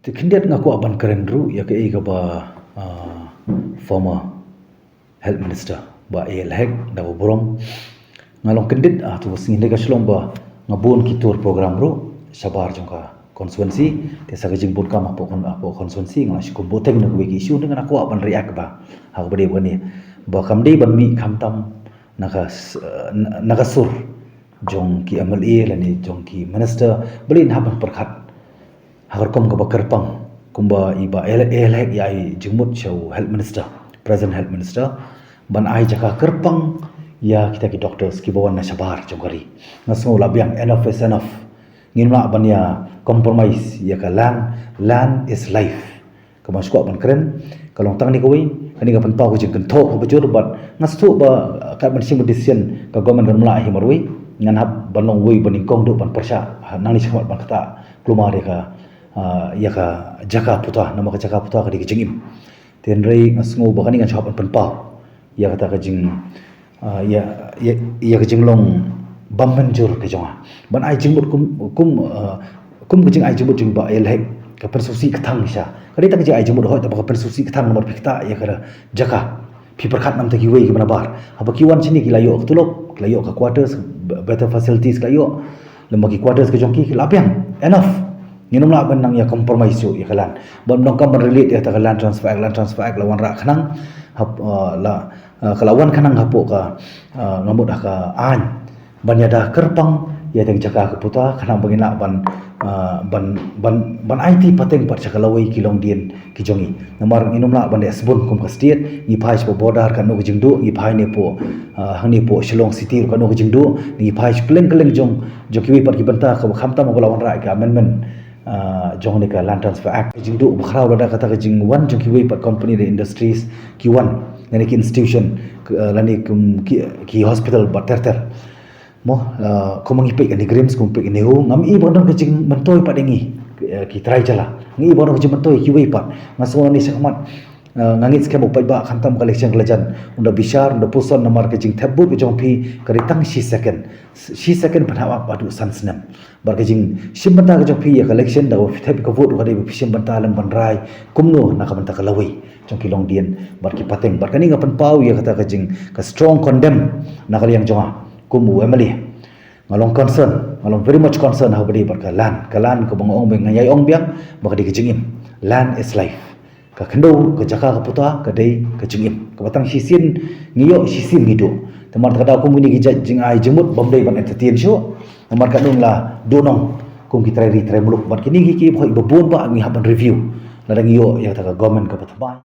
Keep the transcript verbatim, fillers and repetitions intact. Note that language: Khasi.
Te khyndiat nga kwah ban kren ruh ïa kaei kaba, ah, former Health Minister Bah A L Hek da ba burom. Nga long kyndit, ah, tu sngi ne ka shlong ba nga bun ki tour program ruh shabar jong ka constituency, te sa ka jingbun kam hapoh kon-, hapoh constituency nga la shu kum boteng na kawei ki issue ne nga kwah ban react ba ha kaba dei ba ne ba kam dei ban mih khamtam na ka s-, na, na ka sur jong ki M L A lane jong ki minister, balei ngin hap ban pyrkhat ha ka rukom kaba kyrpang kumba i Bah A L Hek i ai jingmut sha u health minister, present health minister, ban ai jaka kyrpang ïa kita ki doctors kiba wan na shabar jong ka ri. Nga sngew la biang, enough is enough. Ngim lah ban ïa compromise ïa ka land, land is life. Kaba nga shu kwah ban kren ka long tang ne kawei, kane ka pynpaw ka jingkynthoh kaba jur bad nga sngewthuh ba, uh, kat ban shim ka decision ka government kan ym lah hi marwei. Ngan hap ban long uwei ba nyngkong duh ban pyrshah, ha, nangne shakhmat ban ktah kulmar ïa ka, uh, ïa ka jaka puta, namar ka jaka puta ka dei ka jingim. Te hynrei nga sngew ba kane ngan shu hap ban pynpaw ïa kata ka jing, ah, ïa, ïa, ïa ka jinglong bym mynjur ka jong nga ban ai jingmut kum, kum, ah, kum ka jingai jingmut jong Bah A L Hek, ka pynsngewsih ka thang sha. Ka dei tang ka jingai jingmut hooid, tangba ka pynsngewsih ka thang namar phi ktah ïa ka jaka, phi pyrkhat namar kiwei kiba nabar. Haba ki wan shane ki la ïoh ka tulop, ki la ïoh ka quarters, b-, better facilities ki la ïoh. Lem bad ki quarters ka jong ki, ki la biang, enough. Ngin ym lah ban nang ïa compromise shuh ïa ka land. Bad nga donkam ban relate ïa kata ka Land Transfer Act, Land Transfer Act la wanrah khnang, hap, uh, la, uh, ka la wan khnang hapoh ka, uh, nga mut ha ka aiñ ban ïada kyrpang ïa kata ka jaka ka puta, khnang ba ngin lah ban, uh, ban, ban, ban aiti pateng pat sha ka lawei ki longdien ki jong ngi. Namar ngin ym lah ban leh sbun kum ka state, ngi phai sha border katno ka jingduh, ngi phai ne hapoh, ah, hangne hapoh Shillong City ruh katno ka jingduh, ngi phai sha kylleng kylleng jong, jong kiwei pat ki bynta kaba khamtam ba la wanrah ka amendment, ah, jong kane ka Land Transfer Act. Ka jingduh ba khraw lada kata ka jingwan jong kiwei pat company lane industries ki wan, lane ki institution, k-, ah, lane kum ki, ki hospital bad ter ter. Mo, uh, kum ngi peit ka NEIGRIHMS, kum peit ka NEHU, ngam i ba don ka jingmyntoi pat ïa ngi, uh, ki trai jylla. Ngi i ba don ka jingmyntoi kiwei pat. Nga sngew ne shakhmat, uh, nga ngeit skhem u paidbah khamtam ka election ka la jan, un da bishar, un da puson namar ka jingthep vote ka jong phi ka dei tang shi second. Shi second pynhap ap haduh san snem. Bad ka jingshim bynta ka jong phi ïa ka election da ba phi thep ka vote ka dei ba phi shim bynta lem ban rai kumno na ka bynta ka lawei jong ki longdien bad ki pateng. Bad kane nga pynpaw ïa kata ka jing, ka strong condemn na ka liang jong nga kum u M L A. Nga long concern, nga long very much concern ha kaba dei bad ka land. Ka land kaba nga ong biang, nga ïai ong biang ba ka dei ka jingim. Land is life. Ka khyndew, ka jaka ka puta ka dei ka jingim. Kaba tang shisien ngi ïoh, shisien ngi duh. Te namar kata ka daw kum kine ki jait jingai jingmut bym dei ban entertain shuh. Namar katno ngi la duhnong kum ki trai ri trai muluk. Bad kine ki, ki ba hoi ba bun ba ngi hap ban review lada ngi ïoh ïa kata ka government kaba thymmai.